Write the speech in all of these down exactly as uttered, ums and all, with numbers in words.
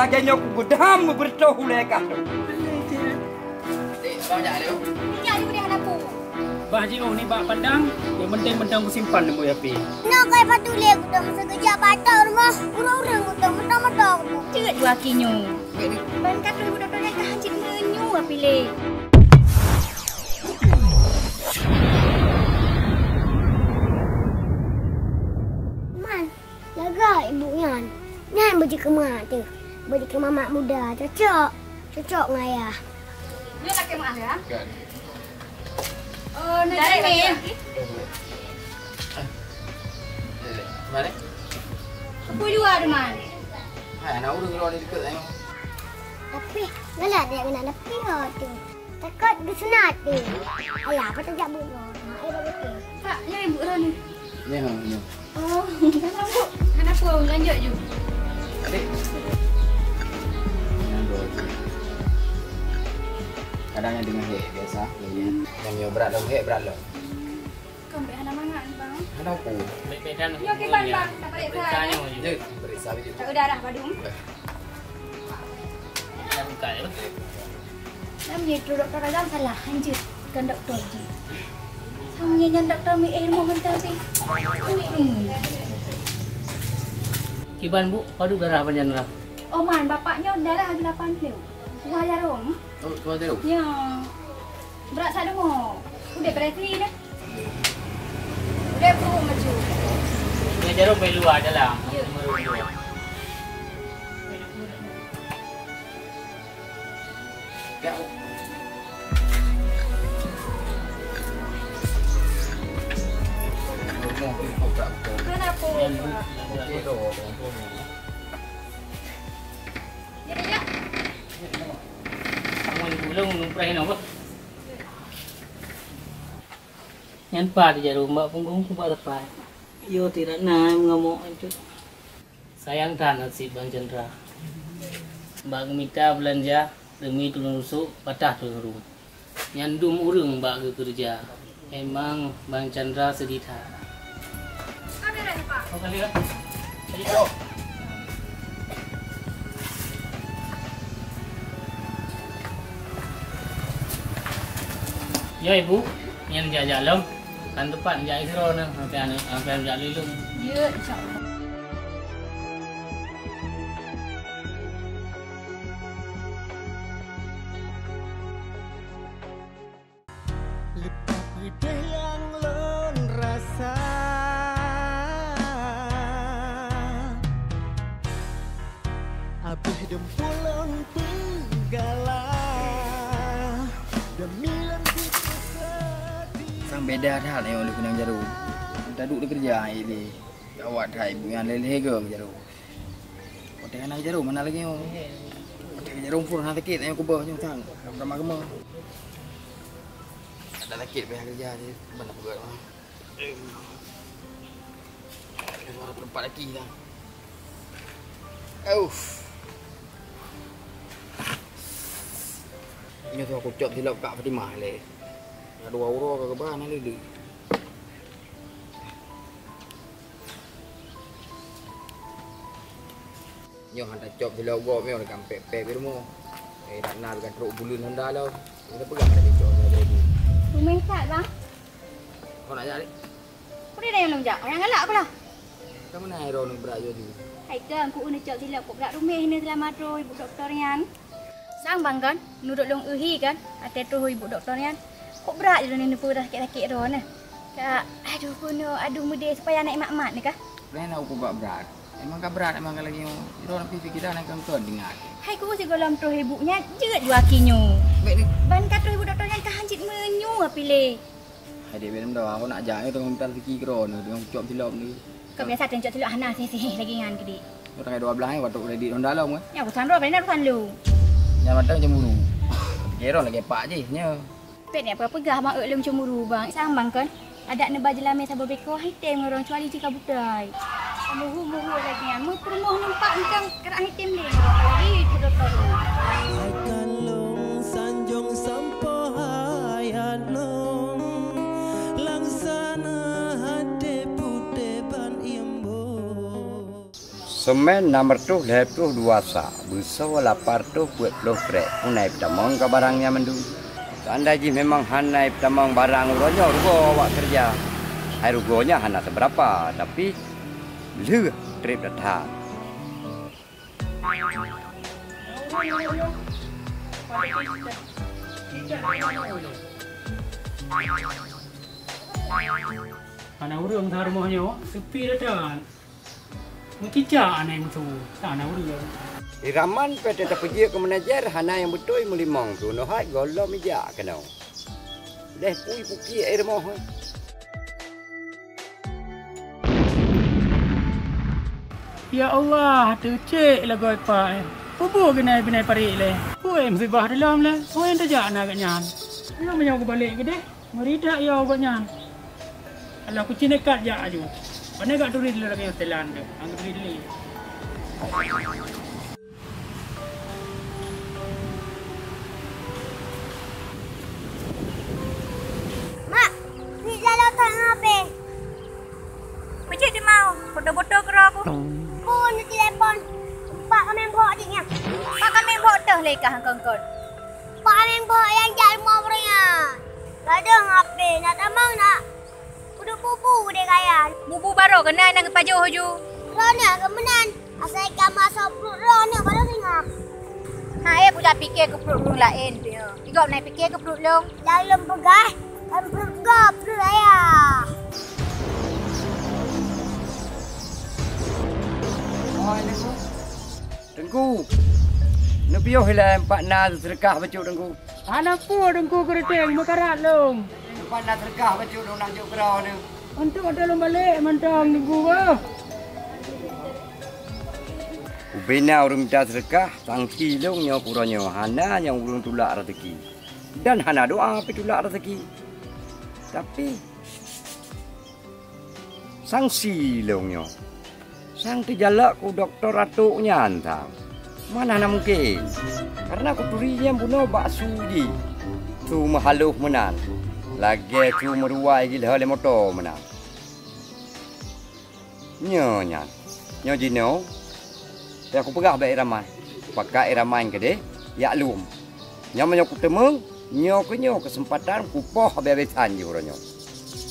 Lagèe nyoe kupeugah, mubeureutoh ulèe kah. Dek, abang jak lé. Ingat dulu deh, aneuk. Bah jiôh nibak pandang, nyang penting mantong kusimpan nombor H P. Nyoe kai patuléh kutong, seugeujak bak rumoh ureueng-ureueng kutong, moto-moto kutong. Jeuet dua kilo. Ban ka troh ibu dokto nyan ka hanjeuet meunyoe piléh. Man, jaga ibu nyan. Nyan beuji keu mak teuh. Beuji keu mamak muda, cocok. Cocok ngon ayah. Nyoe lakèe meu'ah ya? Kan. Oh, na Dari jeuet ni. Lagi. Eh, mana? Kebui luar, Man. Hai, aneuk ureueng luar di dekat saya. Tapi, galak dia kena nepi tu. Takot geusunat tu. Ayah, apa tak jak buka? Mak, eh, dah betul. Pak, ni ibu Rani. Ya, ya. Oh, kenapa, Bu? Kenapa? Lanjut ju. Adik. Kadang nyang deungon hek biasa, ya. Nyang nyoe brat lom, hek brat lom. Kau ambil hana mangat, Bang. Hana apa? Baik-baik kan? Ya, okey, Bang, Bang. Tak balik, Bang. Periksa nyoe ju. Ya, periksa je. Tak ada darah, Badung. Eh. Dah buka je. Nam nyoe doktor Azam salah, hanjeuet kon doktor jih. Sam nyoe nyan doktor mi ilmu mantong sih. Hmm. Kiban, Bu, padub darah panjang lah. Oh, Man, bapak nyoe darah lapan ploh. Kuah jarum. Oh, kuah jarum? Ya. Brat sat deungoe. Udeb beresi dah. Udeb pun maju. Kuah jarum bagi luar dalam. Ya. Nyan pat jarum bak punggong ku bak tepat. Yo tidak na mengamuk itu. Sayang that nasib Bang Chandra. Bak geumita beulanja deumi tulông rusok patah tulông rueng. Nyan dum ureueng bak geukeureuja. Memang Bang Chandra seudeh that. Ya, Ibu, nyan jak-jak lom. Kan tepat jak Isra na, sampai anu, sampai jak lilung. Ya, insya Allah. Leupah peudeh nyang lôn rasa, abéh dum ulôn peugala demi lôn. Sang beda that nyoe lôn keunong jaroe. Taduek di keureuja, eh, lé. Gawat that ibu nyan lé-lé geuh jaroe. Watèe hana jaroe mana lagèe nyoe. Watèe jaroe phon hana sakét, ayo kubah nyoe sang. Ramah geumah. Ada sakét payah kerja je, mana peugah mah. Suara perempat lagi dah. Uff. Ini tu aku cop silap Kak Fatimah leh. Ada dua orang ke kebah nak duduk. Nyoe han tacok silop gob nyoe, gampek pek di rumoh. Eh, nak na kan trok buleuen honda lom. Kita pegang tadi cok saya tadi. Rumah kat, Bang. Kau nak cari? Kau dia yang lom jak. Yang galak aku lah. Kamu nak air orang berat je tu. Hai kan, ku ni cok silop kok berat rumah ni selama tu ibu doktor nyan. Sang bang kan, nurut long uhi kan, até troh ibu doktor nyan. Kok berat je ni neupeu dah sakit-sakit roh nah. Kak, aduh kono, aduh meudeh supaya naik mat-mat ni kah? Lain aku bak berat. Emang ka berat, emang ka lagi nyoe. Iro nak pikiran akan kau dengar. Hai ku si golom troh ibu nyan, jeuet dua kinyo. Baik ni. Ban ka troh ibu doktor nyan ka hanjit meunyoe pilih. Hai dek belum dah, aku nak jak ni tengok minta rezeki kero ni, tengok cop silop ni. Kau biasa tengok cop silop hana sih-sih lagi ngan ke dik. Kau tanggal dua belas ni waktu kredit Honda lom kan? Ya urusan roh, paling urusan lu. Yang matang cemburu. Kero lagi pak je nya. Pet ni apa peugah bang ek lem cemburu bang, sambang kan? Adak neba jelame sabar beko, hai tem ngorong cuali jika butai. Muhu-muhu lagi ngan, mu perumoh nampak engkang kerak hitam deh. Ih, kuda tahu. Hai kalong sanjong sampoe hai anong, langsana hate pute ban imbo. Seumén nam reutôh lhée ploh dua sak, beusoe lapan reutôh peuet ploh krék, hana peutamong ka barang nyan mandum. Seandai jih memang hana peutamong barang uroe nyoe rugoe awak keureuja. Hai rugoe nyan hana seubeurapa, tapi lheueh treb that-that. Hana ureuëng sa rumoh nyoe, seupi that-that. Meucicak aneuëk meusu, hana ureuëng. Iraman pih teutapeujeuet keu meunajer, hana nyang beutôi meulimong, peunoh hai gohlom ijak keunoe. Lheueh pui pukiek i rumoh. Ya Allah, teucék lagoe pat. Peue buet keunoe binai parit lé? Peue musibah di lom lé? Peue nyang teujak na geuh nyan? Lôn meunyoe kubalek keudeh, meurita ya gobnyan. Alah, kucine kat jak aju. Pane gak turi lé lagée setelan tu. Ang turi lé. Mak, ni lalu tak ngape? Peucit di mau, foto-foto keu aku. Pun di telepon. Pak kami bok di nya. Pak kami bok teh leka hangkon-kon. Pak kami bok yang jak rumah bro nya. Gadoh ngape nak tamang nak. Kudu bubu deh kaya. Bubu baroe keunan nyang geupajoh ju. Roh nyoe keumeunang. Asai ka masok pruet roh nyoe baru singoh. Hai, eh, pujak pike keu pruet ureuëng laén pih. Igop nai pike keu pruet lông. Dah lôn peugah, kan pruet gob, pruet ayah. Teungku, neupiôh ilée empat na seudeukah bacut Teungku. Hana peue Teungku geureuteng meukarat lôn. Empat na seudeukah bacut lôn nak jok keudroe nyoe. Untuk ada lôn balek mantong Teungku bah. Ubena ureuëng mita seudeukah, sangsi lôn nyoe keu uroe nyoe hana nyang ureuëng tulak raseuki. Dan hana doa pih tulak raseuki. Tapi sangsi lôn nyoe. Sang teujalak keu dokto ratok nyan sang. Man hana mungken. Karena kuturi nyan bunoe bak su jih. Su meuhaloh meunan. Lagée su meuruwai jilhô lé moto meunan. Nyoe nyan. Nyoe jinoe. Teuh kupeugah bak Iraman. Pakat Iraman keudeh, yak lom. Nyan meunyoe kuteumeung, nyoe keuh nyoe keuseumpatan kupoh habéh-habésan jih uroe nyoe.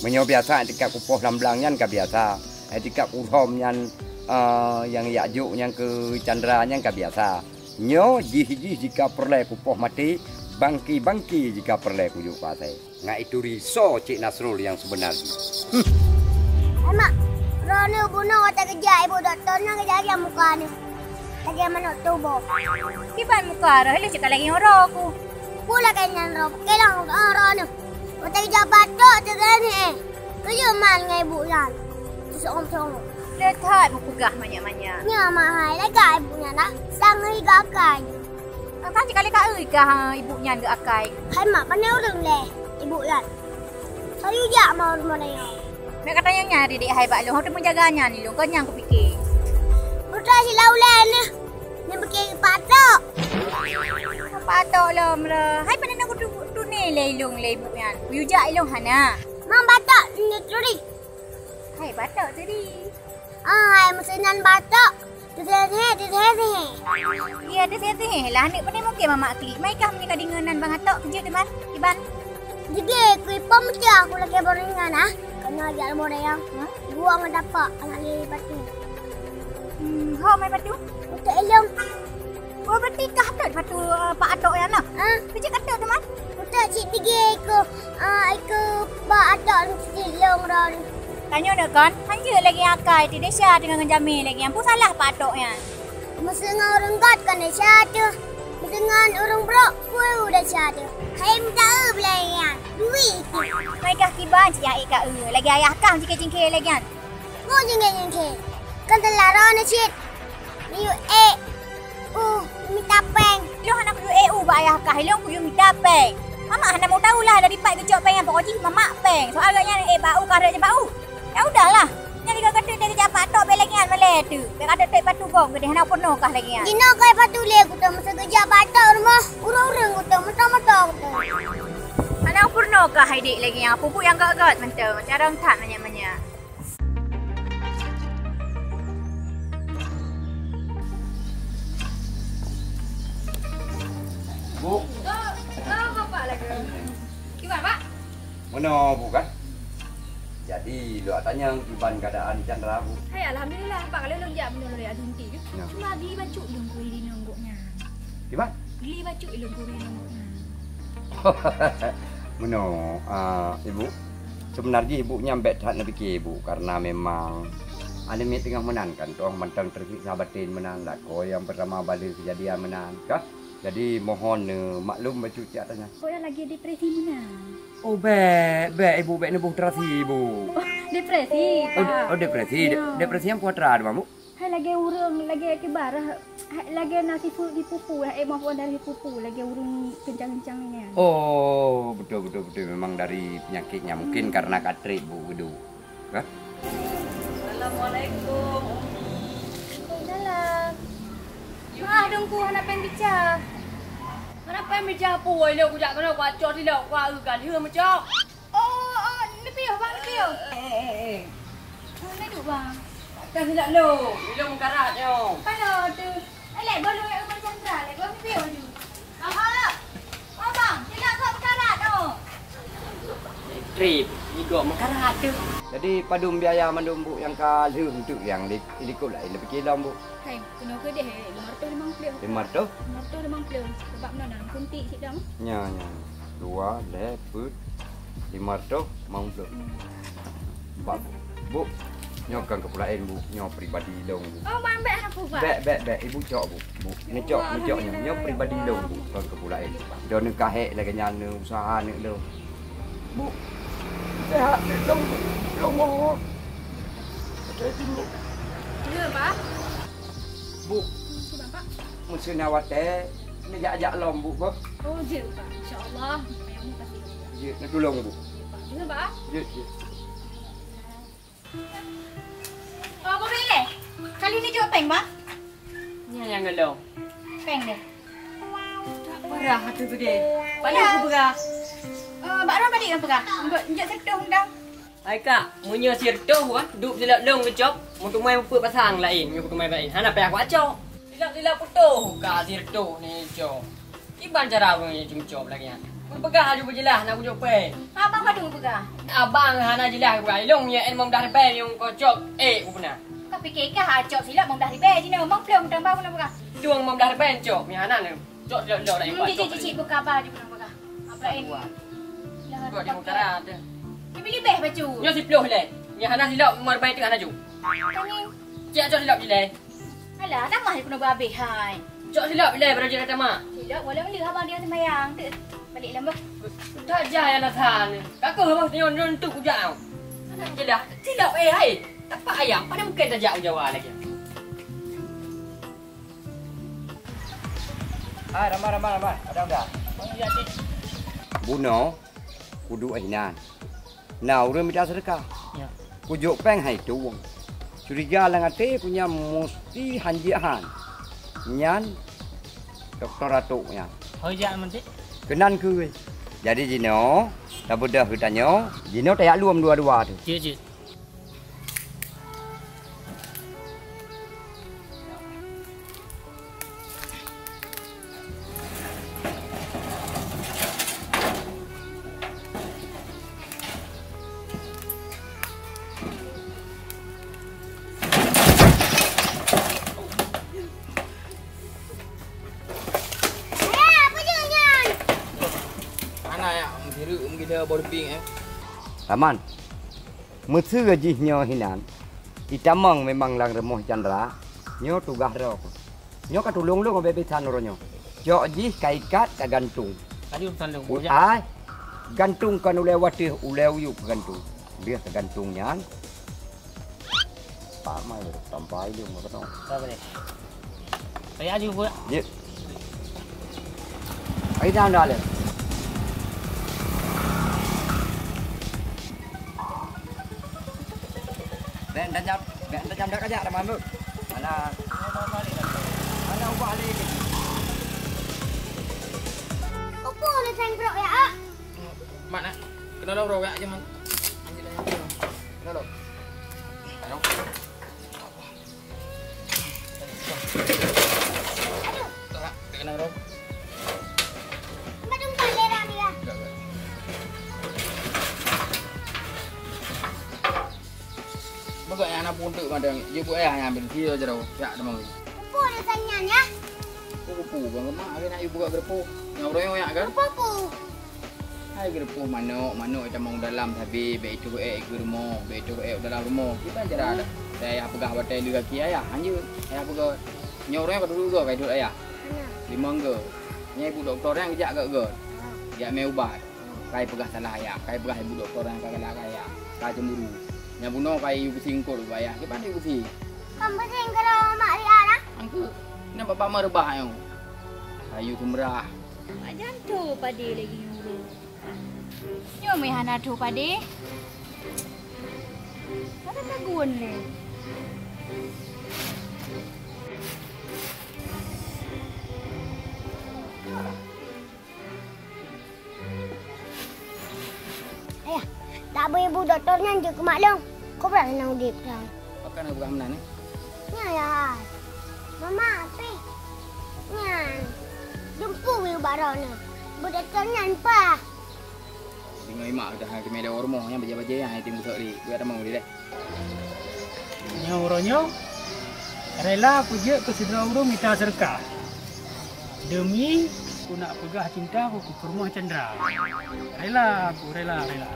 Meunyoe biasa tingkat kupoh lam blang nyan ka biasa, eh, tingkat kurhom nyan, eh, nyang yak jok nyan keu Chandra nyan ka biasa. Nyoe jih-jih jika peureulée kupoh maté, bangki-bangki jika peureulée kujok keu asée. Ngat ituri soe Cik Nasrul nyang seubeuna jih. Hai mak, droeneuh bunoe watée geujak ibu dokto nyan geujak-jak muka neuh. Lagée manok tuboh. Kiban muka roh lé cit ka lagée ngon roh ku. Peue lagée nyan roh, peukelong roh neuh. Watée geujak batok teuka neuh, eh. Keujeuet man ngon ibu nyan. Seuong-seuong. Lé that meupeugah manyak-manyak. Nyoe mahai lagée ibu nyan dah. Sang higa kai. Ka cit ka lé ka eu kah ibu nyan geuakai. Hai mak, pane ureuëng lé ibu nyan. Sayu jak mau rumoh nyoe. Mek kata nyang nyan didik hai bak lôn, hana meujaga nyan lôn, kon nyang kupike. Buta silau lé neh. Nyang pike patok. Patok lom le. Hai pane na kutu tune lé ilong lé ibu nyan. Kuyu jak ilong hana. Mang batok ni turi. Hai batok turi. Ah, hai meusinan batok. Teusehe, teusehe. Iya, teusehe lah. Aneuk pane mungken mamak klik. Mai kah meunyoe ka deungoe nan bang atok keujeuet teuma. Iban. Jige, kui pom meucah aku lagée boh ringan ah. Kena jak boh dayang. Hah? Buang dapak anak lé batu. Hmm, ho mai batu? Untuk elong. Oh, berarti kah atot batu, eh, pak atok nyan nah? Ah. Keujeuet atot teuma. Utak cit tige iko, ah, iko bak atok cit long ron. Tanyoe nyoe kon, hanjeuet lagée akai teuh desya teungoh ngon jamé lagée nyan. Peue salah pak atok nyan? Meuseungon ureuëng gét kon desya teuh. Meuseungon ureuëng brok peue desya teuh. Hai meudaeu beulai nyan. Dui teuh. Mai kah kiban cit jak ék ka eu. Lagée ayah kah meujingkée-jingkée lagée nyan. Peue jingkée-jingkée? Kan teulah droeneuh cit. Miyueb ék u mita péng. Ilong hana kuyueb ék u bak ayah kah, ilong kuyueb mita péng. Mamak hana mau tahu lah dari pat geucok péng nyan, pokok jih mamak péng. Soal gata nyan ék bak u ka rhot bak u. Ya udahlah. Nyan lika gatot dia geujak bak tok bèk lagèe nyan malèe teuh. Bèk gatot tok bak tugong keudeh hana peunoh kah lagèe nyan. Jinoe kai patu lé kutem masa geujak bak tok rumoh ureueng-ureueng kutem moto-moto kutem. Hana peunoh kah hai dek lagèe nyan, pupuk nyang gèt-gèt mantong, carông that manyak-manyak. No, Bu, kan? Jadi, lôn tanyong kiban keuadaan Chandra, Bu. Hai, alhamdulillah, Pak. Kalau lôn jak meunurot lé Adunti tu. Ya. Cuma bili bacut lôn kuri di nonggok nyan. Kiban? Bili bacut lôn kuri di nonggok nyan. Meunoe, ah, Ibu. Seubeunarjih Ibu nyan bèk that neupike, Bu, karena memang aneuk miet teungoh meunan kan, toh mantong teusiksa baten meunan, lakoe nyang beurama bale keujadian meunan, kah? Jadi, mohon neumaklum bacut jak tanyong. Kok lagèe depresi meunan? Oh, bèk, bèk, Ibu, bèk neuboh terasi, Ibu. Oh, depresi, Pak. Oh, depresi. Ya. De-, depresi nyang peue atra, Bu? Hai lagèe ureueng, lagèe kiban, hai lagèe na sifeuet jipupu, hai maupun dari pupu, lagèe ureueng keuncang-keuncang nyan. Oh, beutôi, beutôi, beutôi. Memang dari penyakitnya. Mungkin karena ka trép, Bu, geuduek. Hah? Assalamualaikum, Umi. Waalaikumsalam. Wah, Teungku, hana péng bica. Hana péng bica peue, ilôn kujak keunoe, kucok silop, kueu ka lheueh meucok. Oh, oh, neupiôh, Bang, neupiôh. Eh, eh, eh, eh. Oh, neuduek, Bang. Pakai silop lôn, ilôn meukarat nyoe. Panoe teuh. Eh, lé, bolu ya, Bang Chandra, lé, Bang, neupiôh laju. Aha. Oh, Bang, silop gop meukarat, oh. Trép, igop meukarat teuh. Jadi, padum biaya mandum, Bu, nyang ka lheueh untuk nyang li-, likot laén, neupike lom, Bu. Hai, keunoe keudeh, eh, lima ratus limong puluh. Lima ratus? Lima ratus limong puluh. Sebab meunoe na kunti cit dong. Nya, nya. Dua, lhèe, peuet, lima ratus limong puluh. Hmm. Bak, Bu, nyoe kon keu peue laén, Bu. Nyoe pribadi lôn, Bu. Oh, bang, bèk hana peue, bang. Bèk, bèk, bèk. Ibu cok, Bu. Bu, neucok, neucok nyoe. Nyoe pribadi lôn, Bu. Kon keu peue laén. Droeneuh ka hék lagèe nyan, neuusaha aneuk lôn. Bu, seuhat lôn, lôn mohon. Oke, sini. Ya, Pak. Bu. Sudah, Pak. Meuseu na watèe, neujak-jak lom, Bu, beuh. Oh, jeuet, Pak. Insya Allah, payah mu kasih. Jeuet, neutulông, Bu. Jeuet, Pak. Jeuet, Pak. Jeuet, jeuet. Oh, Bang Billy, kali ni jok péng, Bang? Nyan nyang ngeulong. Péng deh. Tak parah tu gede. Paling aku peugah. Eh, Bak Ron balik kan peugah. Enggak, enggak sentuh dah. Hai kak, meunyoe sireutoh wah, duek silop lôn geucok, meuteumé mupeue pasang laén, meunyoe kuteumé laén, hana payah kucok. Silop-silop putôh ka sireutoh ni cok. Kiban cara ureueng nyan cok lagèe nyan? Kupeugah laju beujeulaih na kujok péng. Abang padum peugah? Abang hana jeulaih peugah. Ilôn nyan limong blah ribèe nyang kocok, eh, upuna. Ka pike kah cok silop limong blah ribèe jinoe, limong ploh meuteumé peugah. Duek limong blah ribèe cok, mi hana neu. Cok silop-silop laén. Hmm, cok, cik, cok, cik, cik, buka abah je peugah. Apa laén? Buat. Lah, buat dia buka. Dia beli beh baju. Nyoe siploh lé. Nyoe hana silop, limong ribèe teuh hana ju. Kami. Cik cok silop je lé. Alah, tamah je keunoe beuhabéh hai. Cok silop je lé, baru jeuet tamah. Silop, walau lé abang dia sembayang. Dek, balik lom bah. Dah jah ya lah sana. Kakak abah tengok nonton kujak tau. Anak jelah. Silop, eh, hai. Tapak ayam, pada mungkin tajak u Jawa lagi. Ah, ramah, ramah, ramah. Ada udah. Bunoe, kuduek hinan. Na ureueng mita seudeukah. Ya. Kujok péng hai tueng. Curiga lam até ku nyan musti hanjeuet han. Nyan dokto ratok nyan. Hoi jak meuntèk. Keunan keu. Jadi jinoe, tabeudôh geutanyoe, jinoe tajak lom dua-dua tu. Jeuet, jeuet. Hana ya, meusireuk meugila boh luping, eh. Taman. Meuseu jih nyoe hinan, itamong memang lam rumoh Chandra, nyoe tugaih droe. Nyoe ka tulông lôn ubé bisan uroe nyoe. Cok jih ka ikat ka gantung. Tadi urusan lôn, Bu, jak. Ai, gantung kon ulèe watèe, ulèe uyueb ka gantung. Lheueh ka gantung nyan, tamai tampai lôn meukeunong. Sabar deh. Payah aju, Bu. Jeuet. Ai dah dah lé. Bèk tajam, bèk tajam dak kajak dah mambuk. Alah. Alah ubah lé. Upo lé seng brok ya, ah? Mak nak. Kena lo brok ya, cuman. Kena lo. Ayo. Aduh. Tak, tak kena roh. Empat empat lera dia. Tak, tak. Na pun teuk madang, jeuet beuet ayah nyan, beuet si jaroe, yak teuma. Peue rasanya nyan, ya? Peue, peue, bang lemak, lagèe nak yue peugah geureupoh. Nyang uroe nyoe yak kan? Peue, peue? Hai geureupoh manok, manok tamong dalam sabe, bèk itôh èk keu rumoh, bèk itôh èk dalam rumoh. Kiban cara dah. Saya ayah peugah watèe lé gaki ayah, hanjeuet. Ayah peugah, nyoe uroe nyoe ka dudoe goe, ka idot ayah. Limong goe. Nyan ibu dokto nyan geujak gèt-gèt. Geujak mè ubat. Kai peugah salah ayah, kai peugah ibu dokto nyang ka galak keu ayah, ka cemburu. Nyang bunoe kai yue peusi eungkôt ubak ayah, kiban yue peusi? Kan peusi eungkôt mak Ria lah. Angkeu, nyan bak-bak meureubah nyoe. Ayu seumeurah. Mak janto padé lagèe nyoe. Nyoe meuhana tho padé. Ada tagun lé. Ayah, tabri ibu dokto nyan jeuet keu mak lôn. Kobra na udép trang. Pakon na peugah meunan, eh? Nyan, Yah. Mama, api. Nyan. Dumpu wee bak droeneuh. Ibu dokto nyan pah. Deungoe mak dah keumeuleuh rumoh nyan bajèe-bajèe nyan, hai timu sok di. Buet tamong di deh. Nyoe uroe nyoe, rela kujeuet keu sidroe ureueng mita seudeukah. Demi ku nak peugah cinta ku keu peurumoh Chandra. Rela ku, rela, rela.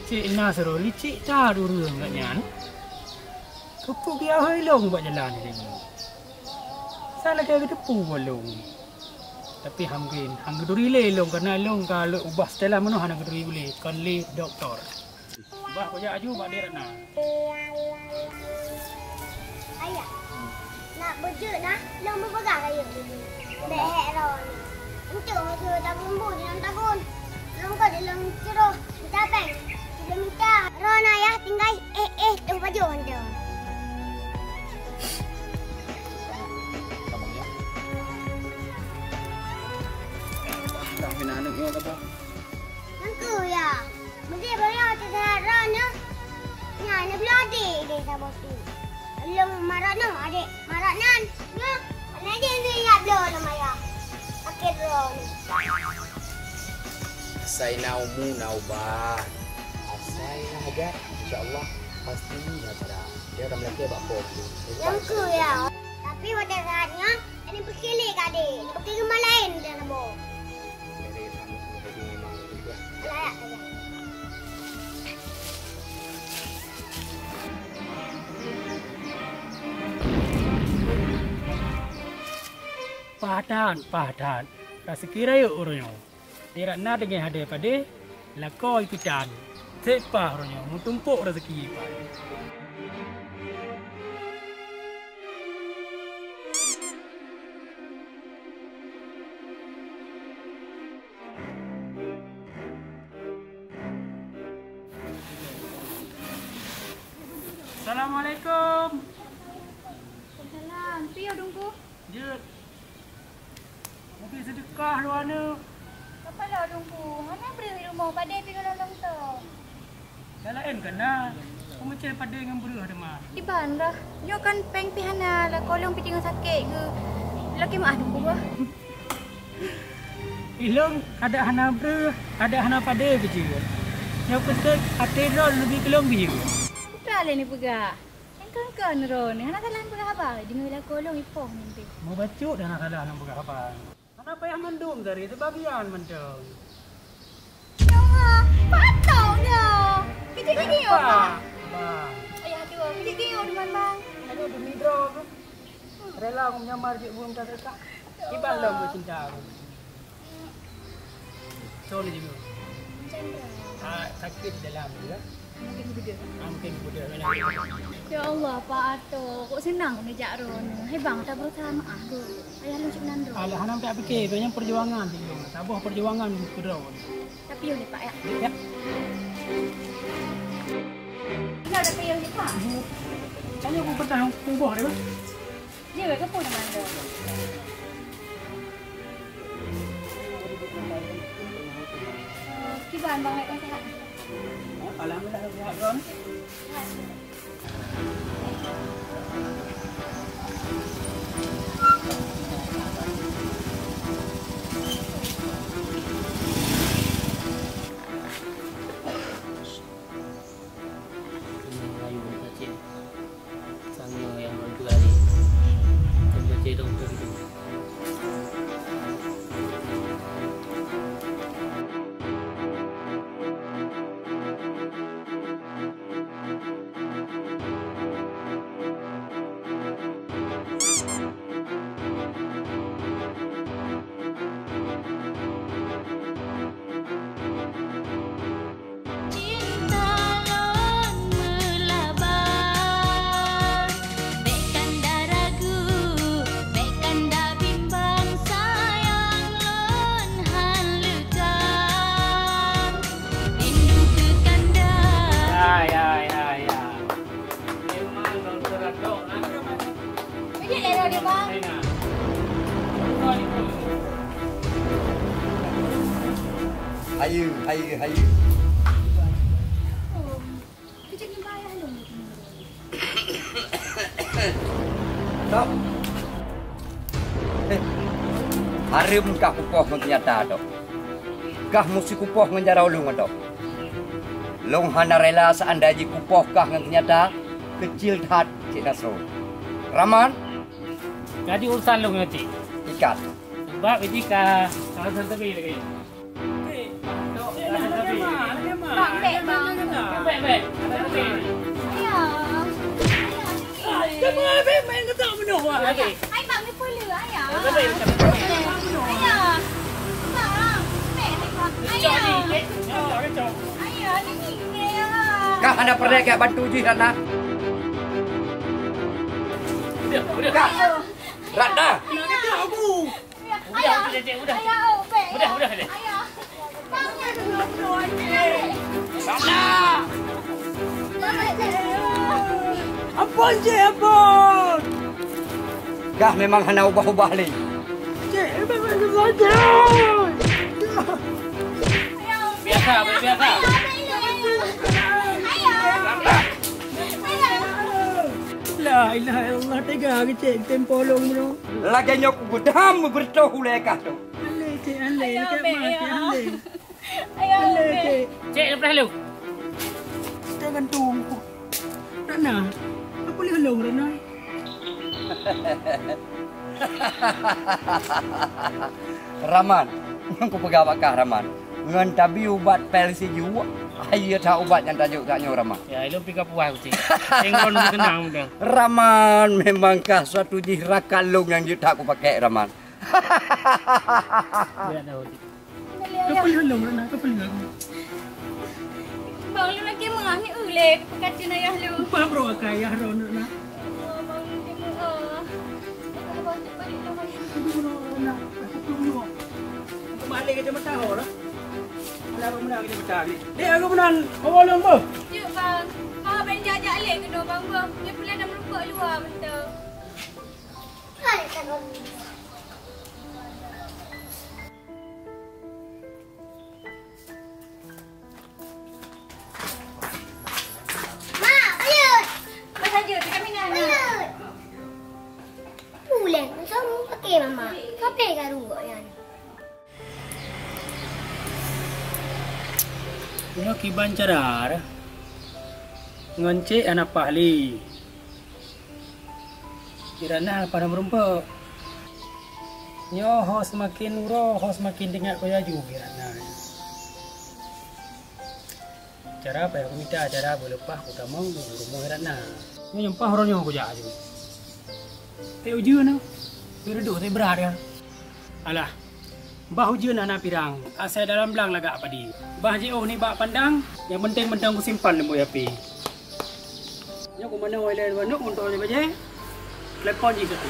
Cit na sidroe licik that ureueng geuh nyan. Keupeue geuyue hôi lôn bak jalan nyoe? Sa lagèe geuteupeue lôn. Tapi han gen, han geuturi lé lôn, kareuna lôn ka lheueh ubah setelan meunoe hana geuturi ulèe, kon lé dokto. Bah kujak aju bak Dek Ratna. Ayah, nak beujeuet na, lôn meupeugah kayém. Bèk hék droeneuh. Enteuk meuseu tabun bu di lam tabun. Lôn ka di lam curoh, mita péng. Di lam mita. Droeneuh ayah tinggai, eh, eh, tuh baju mantong. Dah kena aneuk nyoe kata. Nangku ya. Meusti beliau teusahat droeneuh. Nyan, neubloe adék lé saboh su. Lôn marat nyoe, adék marat nan. Nyoe, aneuk jih nyoe jak bloe lom ayah. Akhé droeneuh. Asai na umu na ubat. Asai na hajat, insya Allah pasti na cara. Dia akan melakèe bak po tu. Nyang keu ya. Tapi watèe saat nyoe, aneuk peukilik ka adék. Peukilik rumah laén dah saboh. Paih that, paih that. Raseuki rayeuk uroe nyoe. Di Ratna teungoh hadé padé, lakoe ipitan. Sép paih uroe nyoe, meutumpôk raseuki paih. Assalamualaikum. Salam. Piye, Teungku? Jeuet. Mungken seudeukah lôn aneuk. Apa lôn, Teungku? Hana breuh di rumoh, padé pih golom lom tho. Nyang laén kan na, peumeucen padé ngon breuh teuma. Iban kah? Nyoe kan péng pih hana, lakoe lôn pih teungoh sakét geuh. Lakèe meu'ah Teungku bah. Ilôn adak hana breuh, adak hana padé keu jeuet. Nyoe keuseuk até droe leubeh keu lôn biyeu. Peue lé neupeugah? Nyang kon-kon droeneuh hana salah neupeugah haba, deungoe lakoe lôn ipoh nyan pih. Meubacut hana salah neupeugah haba. Hana payah mandum, dari seubagian mantong. Ya Allah, patok nyoe. Keucik-keucik nyoe, Pak. Bang. Ayah tua, keucik-keucik nyoe, teuma, Bang. Aduh, demi droe. Rela aku menyamar cik buem tak dekat. Kiban lom keu cinta aku. So ni juga. Ah, sakit di dalam juga. Mungkin betul. Ah, mungkin betul. Ya Allah, Pak Ato, kok senang neujak droeneuh. Hai bang, tak berusaha maaf tu. Ayah lôn cik nan droe. Alah, hana tak fikir, banyak perjuangan sih. Saboh perjuangan keu droe. Tapi yuk ni, Pak, ya. Ya. Tinggal ada payung ni, Pak. Tanya aku pernah kuboh dia, Bang. Dia ke pun mandor. Kiban bang, lek sehat? Alhamdulillah, sehat, Bang. Sehat. Hayu, hayu, hayu. Tok. Eh, hareuem kah kupoh ngon teunyata, Tok. Kah musti kupoh ngon jaroe lôn, Tok. Lôn hana rela seandai jih kupoh kah ngon teunyata, keucil that cit Nasrul. Raman? Jadi urusan lôn nyoe, Cik. Ikat. Sebab jih ka alasan teubi lagèe nyoe. Bang, bèk, Bang. Bèk, bèk. Ayah. Ayah, ni. Hai, Bang, ni pula, Ayah. Ayah. Bang, bèk, Bang. Ayah. Ayah, ni, ni, Ayah. Kah hana peureulèe keu bantu jih, Ratna? Kah. Ratna. Ayah. Udah, udah, Cik, udah. Ayah, oh, bèk. Udah, udah, Cik. Ayah. Bang, ya, dulu, dulu, Cik. Ratna! Ampôn, Cik, ampôn! Kah memang hana ubah-ubah lé. Cik, memang hana ubah, Cik! Ayah, oh, bèk. Biasa, bèk, biasa. Ayah, bèk, ayah. Ayah. Ratna! Ayah. La ilaha illallah, tega keu Cik, tem polong, bro. Lagèe nyoe kupeudam beureutôh ulèe kah tu. Alèh, Cik, alèh. Ayah, dekat bèk, mati, ya. Alèh. Ayah, alèh, bèk. Cik. Cik, lepas lu. Kita gantung. Ratna, apa boleh hulông, Ratna? Raman, nyang kupeugah bak kah, Raman. Ngon tabi ubat pèl sijuek, hai that ubat nyang tajok that nyoe, Raman. Ya, ilôn pih ka puas, Cik. Tengok lôn tenang mudah. Raman, memang kah suatu jih rakan lôn nyang jeuet that kupakèk, Raman. Biar dah, Cik. Keupeuleuh lôn, Ratna, keupeuleuh aku. Bang, lôn lagi meungah ni ulèe, peukatan ayah lôn. Upah bro akai ayah lôn, Ratna. Oh, Bang, lôn lagi meungah. Abang, cepat balik, Bang. Aduh, Ratna, aku belum jawab. Aku balik ke Jakarta, oh, lah. Ada apa menang ke Jakarta ni? Dek, aku menang. Bawa lôn, beuh. Jeuet, Bang. Bang, abang jak-jak lé keunoe, Bang, beuh. Nyoe pula dah meureumpok luwa mantong. Hai, takut. Mak, lanjut. Apa saja, cakap minah, nak. Lanjut. Pulang, suruh pakai mama. Sampai kat rumah, ya. Nyoe kiban cara dah. Ngon cek hana paih lé. Kira na leupah na meurumpok. Nyoe ho seumaken uroe, ho seumaken teuingat keu laju kira na. Cara payah kumita, cara beuleupah kutamong u rumoh Ratna. Nyoe nyeumpah uroe nyoe kujak aju. Teuh ujeuen nyoe, teuh reudôk, teuh brat ya. Alah, bah ujeuen hana pirang, asai dalam blang lagak padi. Bah jiôh nibak pandang, nyang penting mantong kusimpan lam buet api. Nyoe kumanoe ilèe dua neuk, untôk nyoe bajèe, telepon jih satu.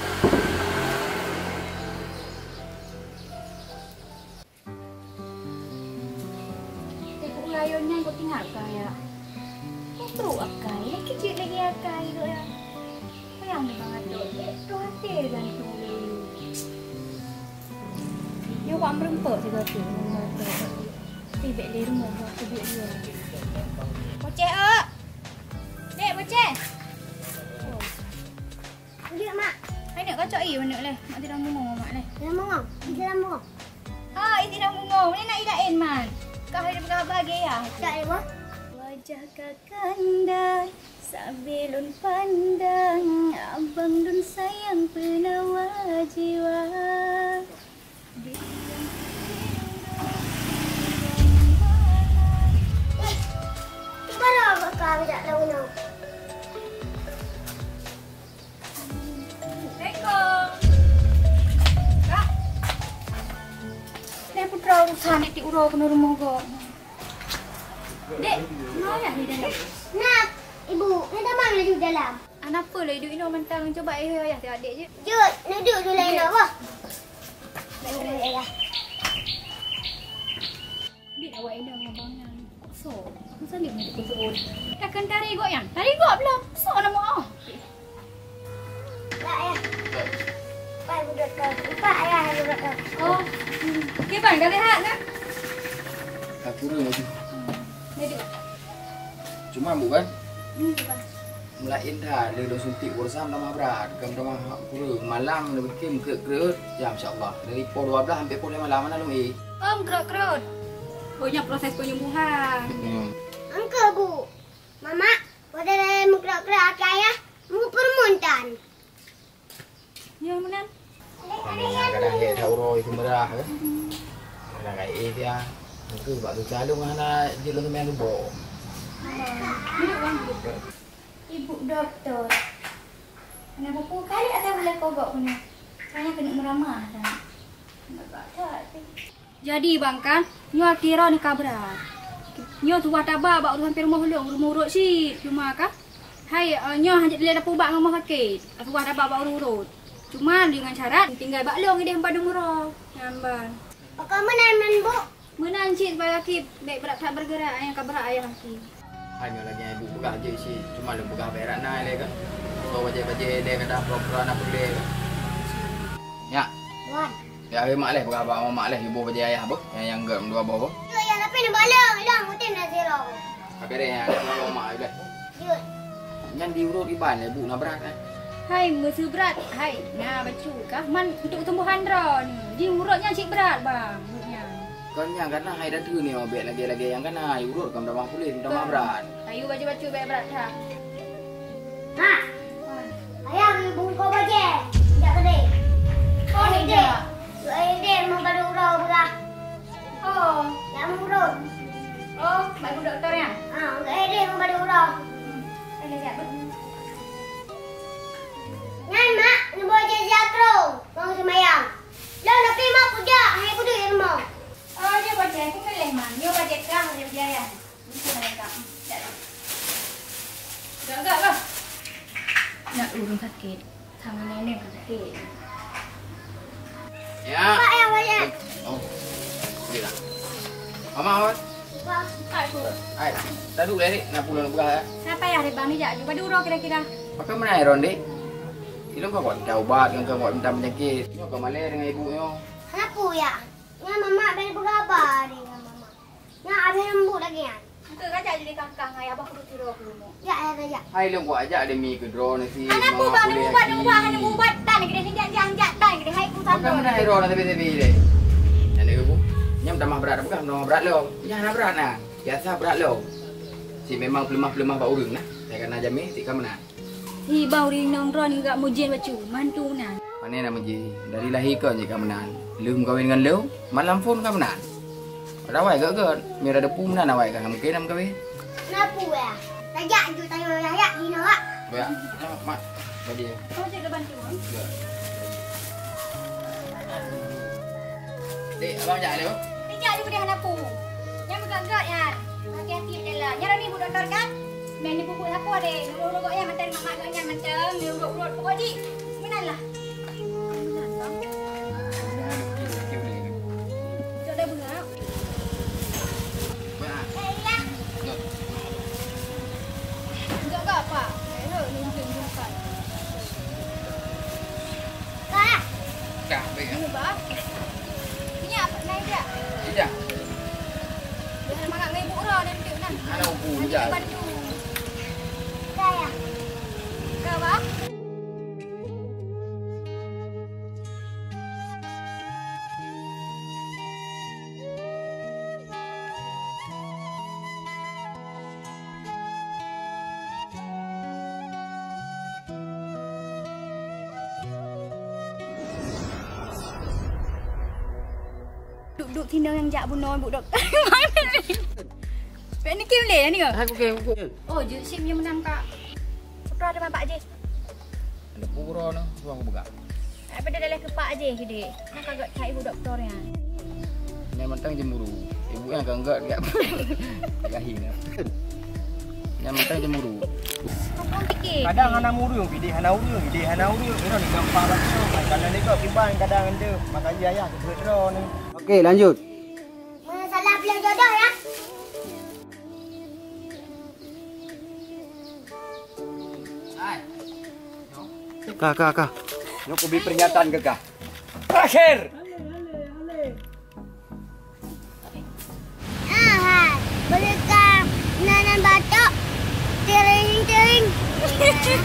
Teungku layôn nyan kok tinggai kah ya? Kok trok akai, lé keuh jeuet lagèe akai tu ya. Sayang deh bang Atok, eh, troh até gantung lé. Nyoe wak meurumpok sigoe tu. Tapi bèk lé rumoh, aku duek dia. Boceh, ok. Dek, Boceh. Lanjut, Mak. Hai, nak kacok i manok leh. Mak tidak mungong, Mak leh. Tidak mungong. Tidak mungong. Ha, i tidak mungong. Ni nak i lain, Man. Kau ada peugah bahagia ya? Tak ada, Bang. Wajah kakanda sabe lôn pandang, abang lôn sayang peunawa jiwa. Baru abang kami tak tahu nyoe. Assalamualaikum. Kak. Dek, putra urusan dek, ti uroe keunoe rumoh gob. Dek, ma ayah di dalam? Nah, Ibu, ni tamong laju dalam. Anapa laju inoe mantong, cuba eh ayah tengok dek je. Jeuet, neudeuek dulu laén awak. Baik, baik, ayah. Bit awak inong abang nyan. So, masa ni ni betul. Takkan tari gok yan. Tari gok belum. So nama ah. Dah ya. Meulaén that lé lôn suntik uroe sa tamah brat, ka tamah kureueng, malam lôn bikin kreuet-kreuet, ya, insya Allah. Dari poh dua belas sampai poh lima malam na lôn éh. Om kreuet-kreuet. Oh, nyan proses penyembuhan. Hmm. Angka, Bu. Mama, pada meukreuet-kreuet akai ayah, meupeureumeun tan. Ya, meunan. Kadang-kadang dia tak uroi seumeurah ke. Kadang-kadang éh dia. Itu bak tu calung hana jeuet lôn seumbilang tuboh. Hidup, Bang, hidup. Ibu doktor. Hana buku kali asai ulèe kogok punya. Kayaknya kena meramah dah. Nampak tak tu? Jadi, Bang, kan, nyoe akhira neuka brat. Nyoe tuwah taba bak ureueng sampai rumoh lôn, ureueng urot cit. Cuma kan, hai, eh, nyoe hana dilèe tapeubat ngon rumoh sakét. Tuwah taba bak ureueng urot. Cuma deungon syarat tinggai bak lôn idéh padum uroe. Nyan ban. Pakon meunan, meunan, Bu? Meunan cit, supaya laki bèk brat that bergerak, nyang ka brat ayah laki. Hai nyoe lagèe ibu peugah jih cit, cuma lôn peugah bèk rot na ilèe kan. Soe bajèe-bajèe ilèe kadang pura-pura na peulèe kan. Nyak. Wan. Ya, hai mak leh peugah bak mak leh iboh bajèe ayah boh, nyang, nyang gèt meudua boh boh. Yo, ya, tapi na balong, ilong mutim na siro. Habéh deh, ya, ada mak leh. Yo. Nyan diurot iban leh bu na brat kan. Hai, meuseu brat, hai, na bacut kah man untuk tumbuhan droeneuh. Diurot nyan cit brat, Bang, urot nyan. Kon nyan kana hai datu ni, oh, bèk lagèe-lagèe nyang kana, urot ka meutamah puléh, meutamah brat. Kayu baju bacut bèk brat that. Ha. Ayah bungkôh bajèe. Indak keudeh. Oh, indak. Dek, dek, mau badu uroe beurah. Oh. Yak murut. Oh, badu doktor ya? Ha, enggak deh mau badu uroe. Ada siap, Bu? Nyan, Mak, neuboh jih siat troh, bang seumayang. Lôn tapi mak peujak, hai peudeuh di rumoh. Oh, dia bajèe, aku milih, Man. Dia bajèe kah, dia bajèe ayah. Ini sama dengan kak. Tidak, tidak. Enggak, enggak, bah. Nak urun sakit. Sama nenek pun sakit. Ya. Pak, ya, Pak, ya. Oh. Boleh lah. Mama, Wan. Hai, tadu lé, nak pulang peugah ya. Siapa ya, Rebang ni jak? Cuba dulu kira-kira. Pakai mana Ron, Dek? Ilong kau buat minta ubat, kan kau buat minta penyakit. Nyoe kau malèe dengan ibu nyoe. Kenapa ya? Nyan mama bèk peugah haba dengan mama. Nyan abéh leumbut lagèe nyan. Engkau raja jadi kangkang, hai abah kudu tiroe aku leumbut. Ya, ya, ya. Hai lôn buat ajak demi keu droeneuh si. Hana mama pubat, puléh leumbut, hana leumbut, hana leumbut, dan gede, jak, jak, jak, dan gede, hai ku. Bukan sandal. Mana droeneuh tapi-tapi deh. Nyan deh bu. Nyan tamah brat bukan, tamah brat lom. Nyan hana brat nah. Biasa brat lom. Si memang peuleumah-peuleumah bak ureueng nah. Saya kena jamé, si ka meunan. Hi, bah ureueng inong droeneuh gak mujén bacut, mantu meunan. Pane na mujén? Dari lahé kon jih ka meunan. Lheueh meukawen ngon lôn, malam phôn ka meunan. Padahai awai gèt-gèt, mira depu meunan awai ka mungken na meukawen. Na peue ya? Tajak ju tanyoe ya, ya, di norak. Ya, mak, mak. Bagi ya. Kau cek depan tu, ha? Ya. Dek, abang jak lé, oh. Ijak ju deh hana peue. Nyang meugat-gat nyan. Hati-hati jalan. Nyan ni bu doktor kan? Meng ni pupuk sapo deh. Urut-urut gok nyan mantong mak-mak gok nyan mantong. Ni urut-urut pokok jih. Meunan lah. Cok dah bengap. Enggak, enggak, Pak. Eh, nunjuk-nunjukkan. Kak. Kak, apa ya? Ini, Bang. Ini apa? Naik dia. Tidak. Dia ada makan dengan ibu orang dan dia nak. Ada ibu, nanti ya. Dia bantu. Kak, ya. Kak, Bang. Duk-duk tinong nyang jak bunoe bu doktor. Pek ni kim le ni ke? Aku ke, aku ke. Oh, jeuet sim nyang menang kak. Putra ada mapak je. Ada pura noh, suang buka. Apa dia dah keu pak je, gede. Nak kagak cari ibu doktor ya. Nyan mantong cemburu. Ibu nyang ka enggak dia. Gahi dah. Nyan mantong cemburu. Kau fikir. Kadang hana ureueng, pideh hana ureueng, pideh hana ureueng. Ira ni gampang lah tu. Kalau ni kau kiban kadang ente, makanya ayah keu droe ni. Okey, lanjut. Masalah pilihan jodoh ya. Hai. Kah, kah, kah. Nyoe kubri peringatan keu kah. Terakhir. Ah, hai. Boleh kah nanan batok? Tering, tering. Desya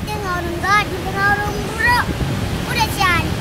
teungoh ureueng gèt, teungoh ureueng burok. Udah sian.